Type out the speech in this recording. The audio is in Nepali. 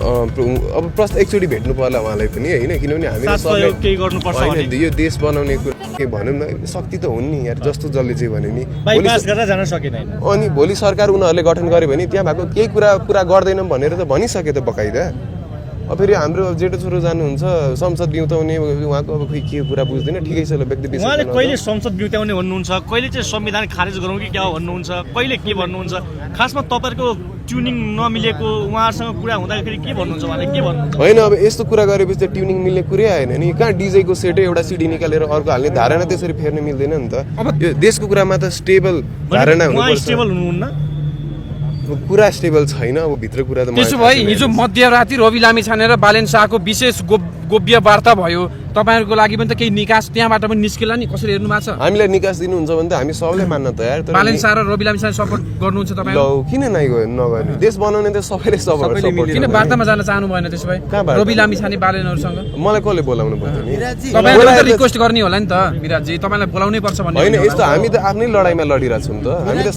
अब प्रश्न एकचोटि भेट्नु पर्ला उहाँलाई पनि होइन, किनभने हामीले यो देश बनाउने कुरा के भनौँ न, शक्ति त हुन् नि यार, जस्तो जसले चाहिँ भने नि अनि भोलि सरकार उनीहरूले गठन गर्यो भने त्यहाँ भएको केही कुरा पुरा गर्दैनौँ भनेर त भनिसके त बकाइदा। अब फेरि हाम्रो जेठो छोरो जानुहुन्छ संसद बिउताउने, उहाँको अब खोइ के कुरा बुझ्दैन, ठिकै छ ल व्यक्ति विशेष। उहाँले कहिले संसद बिउताउने भन्नुहुन्छ, कहिले चाहिँ संविधान खारेज गरौँ कि क्या भन्नुहुन्छ, कहिले के भन्नुहुन्छ, खासमा तपाईँको ट्युनिङ नमिलेको उहाँहरूसँग कुरा हुँदाखेरि के भन्नुहुन्छ, उहाँले के भन्नुहुन्छ? होइन अब यस्तो कुरा गरेपछि त ट्युनिङ मिल्ने कुरै आएन नि, कहाँ डिजेको सेटै एउटा सिडी निकालेर अर्को हाल्ने धारणा त्यसरी फेर्न मिल्दैन नि त। यो देशको कुरामा त स्टेबल धारणा हुनुपर्छ। स्टेबल हुनुहुन्न, कुरा स्टेबल छैन, अब भित्र कुरा त। त्यसो भए हिजो मध्यराति रवि लामिछाने र बालेन शाहको विशेष गोप्य वार्ता भयो, तपाईँहरूको लागि पनि त केही निकास त्यहाँबाट पनि निस्केला नि, कसरी हेर्नु भएको छ? हामीलाई निकास दिनुहुन्छ भने त हामी सबैले मान्न तयार। बालेन शाह र रवि लामिछाने सपोर्ट गर्नुहुन्छ तपाईँ? किन नगर्ने, देश बनाउने त सबैले सपोर्ट। किन वार्तामा जान चाहनु भएन त्यसो भए रवि लामिछाने बालेनहरुसँग? मलाई कसले बोलाउनु पर्छ नि? तपाईले त रिक्वेस्ट गर्ने होला नि त विराजजी, तपाईलाई बोलाउनै पर्छ भन्ने होइन, यस्तो हामी त आफ्नै लडाइँमा लडिरहेछौँ त, हामी त